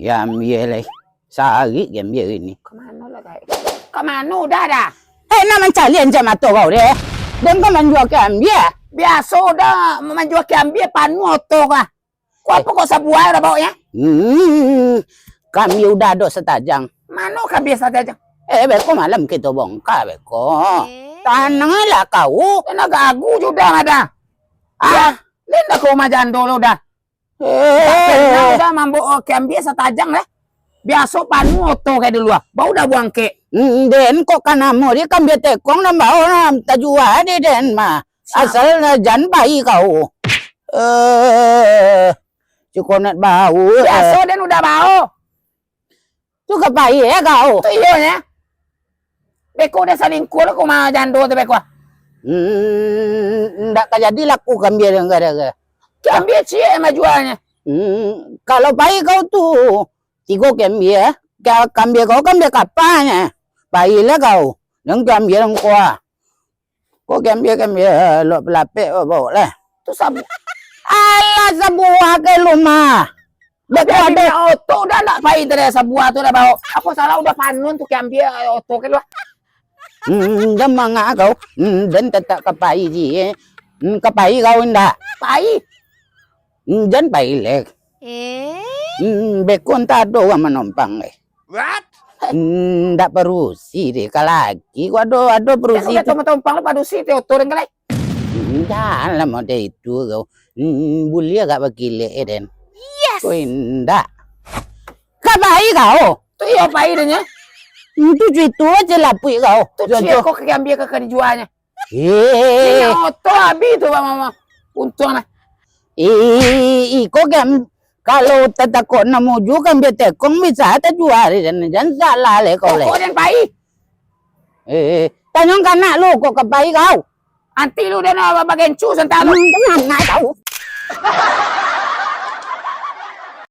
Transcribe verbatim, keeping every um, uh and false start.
Yo, ambie lai. Sarik jo ambie ni. Ka mano lah, Kai? Ka mano Uda, Da? Eh, nak mancaliak ancak mato kau deh. Den ka manjua kambie? Biaso Uda manjua kambie, panuah oto kah. Ko apo kok sabuah Uda baok nyo? Hmm, kambie Uda ado satajang. Mano kambie satajang? Eh, beko malam kito bongka beko. Eh. Tananglah kau. Den agak agu jo Uda mah, Da. Ah, den dah ka rumah jando lo, Da. Eh. Dak pernah Uda mambaok kambie satajang lah. Biaso panuah oto ka di lua. Baru Uda buang kek. Hmm, den kok ka namo di kambie tekong nan bao nan tajua di den mah. Siap. Asal jan pai kau. Eh, si Konet bau. Biaso den Uda bao. Tu ka pai, eh, kau? Tu iyo nyo. Beko Uda salingkuah lah ka rumah jando tu beko. Hmm, ndak ka jadi laku kambie den gara-gara. Kambie ciek mah jualnyo. Hmm, kalau pai kau tu, tigo kambie, eh. Ka-, kambie kau kambie kapa nyo. Pailah kau. Nan kambie nan kau. Ko kambie-kambie lok pelapek baok lah. Tu sabu-, alah, sabuah ka lumah. Dak kuat deh. Oto Uda ndak pai tadi sabuah tu Uda baok. Apo salah Uda panuah tu kambie oto ka lua? Hmm, jan mangah kau. Hmm, den tetap ka pai ji, eh. Hmm, ka pai kau indak? Pai. Hmm, jan pai leh. Eh? Hmm, beko entah ado urang manompang leh. What? Hmm, ndak padusi deh, ka laki ko ado, ado padusi tu. Jan tompang lah padusi, teh oto den kalai. Hmm, jan lah model itu kau. Hmm, buliah agak bakilek, eh, den. Yes. Ko indak. Ka pai kau? Tu iyo pai den nyo. Hmm, tu cuitu aja lapuik kau. Tu cuitu. Kau ka kambie ka, ka dijualnyo. Eh. Minyak oto abih tu, Bang Mama. Untuang lah. Eh, iko kan, kalau tatakok namo ju kan, bia tekong bisa tajua, jan, jan salah leh kau leh. Pokok den pai. Eh, eh. Tanyo kanak lu, kok ka pai kau? Anti lu den bagencu santa lu. Hmm, tenang, nak tahu.